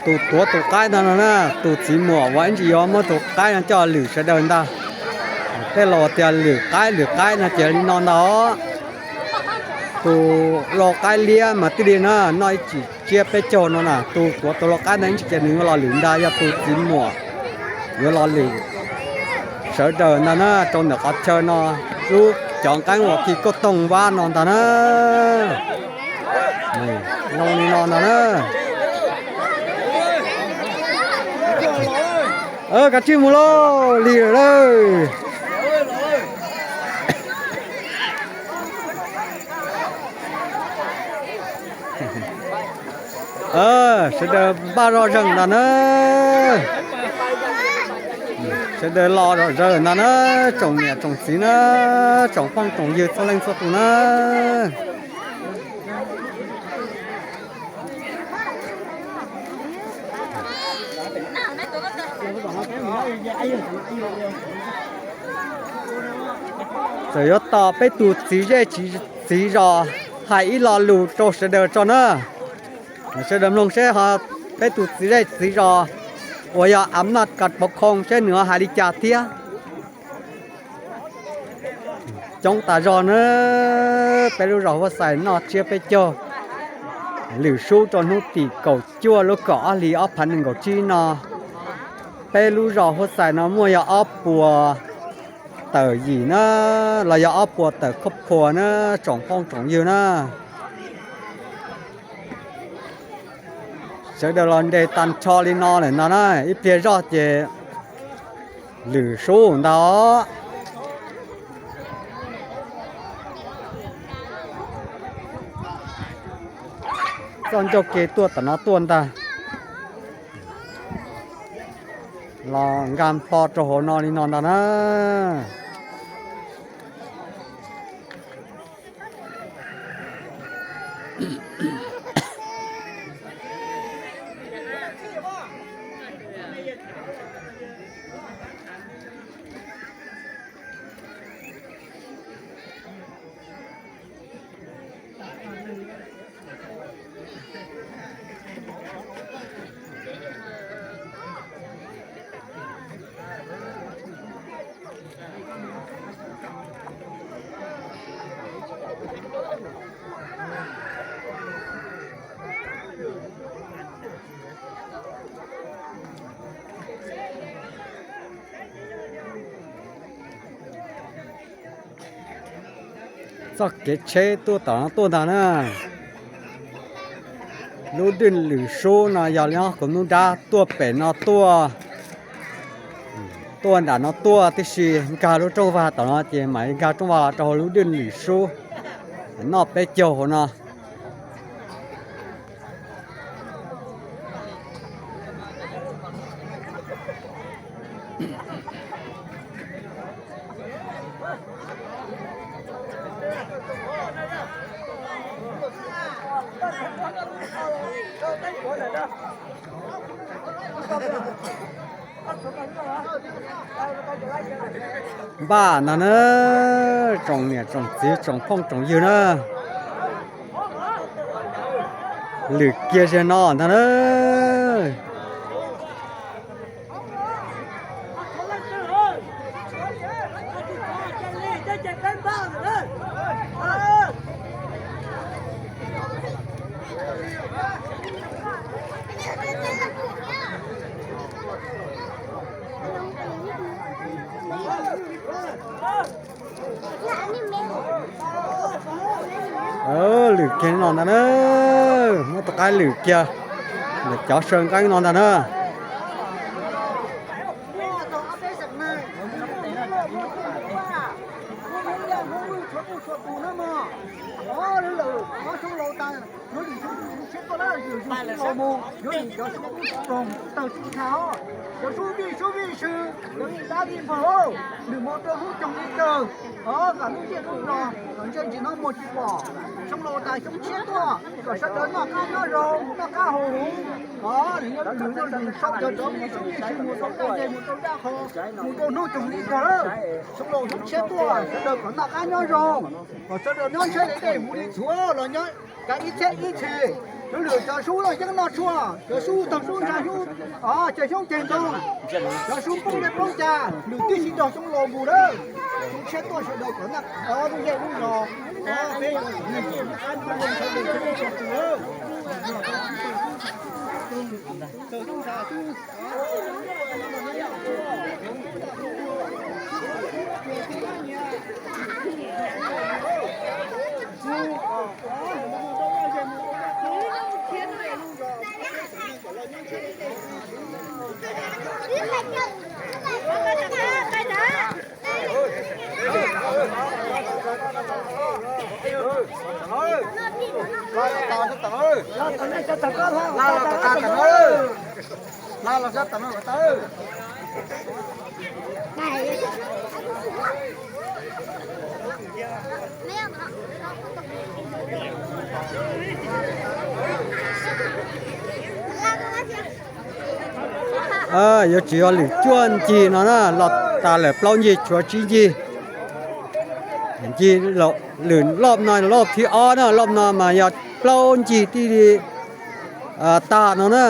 Tus tuav tus qaib ntag no na, tus txiv muam uas ib ntsis yuav muab tus qaib no coj lwm sawv daws ntag. Tej laus tias lwm qaib lwm qaib no ces li no ntag. Tus lau qaib liab mas tij li na, noj ib tsum tsiab peb caug no na, tus tuav tus lau qaib ntag ib ntsis ces nws yuav los lwm ntag, yog tus txiv muam yuav los lwm sawv daws ntag na, rau ntawm qhov chaw no, lub cov nqeeb uas khi kauj toog vab no ntag na. Zoo li no ntag na. Kav tsij mus lauj, lig lawm lauj. Sawv daws npaj zoj zeeg ntag na. Sawv daws los zom zaws ntag na, tsoom niam tsoom txiv na, tsoom phooj tsoom ywg txhua leej txhua tus na. Txawm yuav tos peb tus txiv zej txiv zos hais ib lo lus rau sawv daws tso na. Sawv daws mloog seb ho peb tus txiv zej txiv zos uas yog Am Naj Kas Pov Khoo seb nws ho hais li cas thiab. Coob tas zog na, peb lub zos Huab Xais noj tsiab peb caug lwm sub rau hnub tim kaum cuaj lub kaum ob hlis ob phav nees nkaum tsib no. Peb lub zos Huab Xais no muaj yog ob puas tawm yim na, los yog ob puas tawm khoj phua na, tsoom phooj tsoom ywg na. Sawv daws los nres tag nrho li no lawm ntag na, ib pliag zoj ces lwm sub ntag. Txoj ncauj ke tuaj tom no tuaj ntag. Los nkag nplo rau hauv no li no ntag na. Txoj kev tsheb tuaj tom no tuaj ntag na. Lub dwj lwm sub no yog li ob qhov nub dab tuaj pem no tuaj, tuaj nram no tuaj tib si, nkag lub rooj vag tom no ces mam nkag rooj vag los rau hauv lub dwj lwm sub noj peb caug hauv no. Npaj ntag na, tsoom niam tsoom txiv tsoom phooj tsoom ywg na, lwm kiag ziag no ntag na. Lwm kiag no ntag na, muab tus qaib lwm kiag, cov saw nqeeb no ntag na. Cov sub vij sub vij sw, cov vij dab vij npog, nws mus rau hnub coog li kawg, kom lub ntiaj teb no kom ntse ntsis no muag tsis pom. Xyoo laus tas xyoo tshiab tuaj, kom sawv daws noj qab nyob zoo, noj qab haus huv. Nws nyob lwm nyob lwm sau cov cov vij sub vij sw mus rau daj ntseg, mus rau daj qho, mus rau hnub coog li kawg. Xyoo laus xyoo tshiab tuaj, sawv daws kom noj qab nyob zoo, kom sawv daws nyob ntshe li dej huv li txhuv los nyob kav ib txhiab ib txhis. Cov lwm cov sub los yeej noj tshuaj, cov sub tog sub ntsa sub, o, cov xyoob ceg ntoo, cov sub poob zeb poob ca, lwm tib si nrog xyoob laus mus lawm. Xyoob tshiab tuaj sawv daws kom noj lub zej lub zos, o, peb sawv daws sawv daws sawv daws. Yuav tsis yog lwm cuaj ncig no na, los tas lawm plaub ncig tshuav tsib ncig. Ncig, lwm loj no loj thib ob na, loj no mas yog plaub ncig tij li tas no na.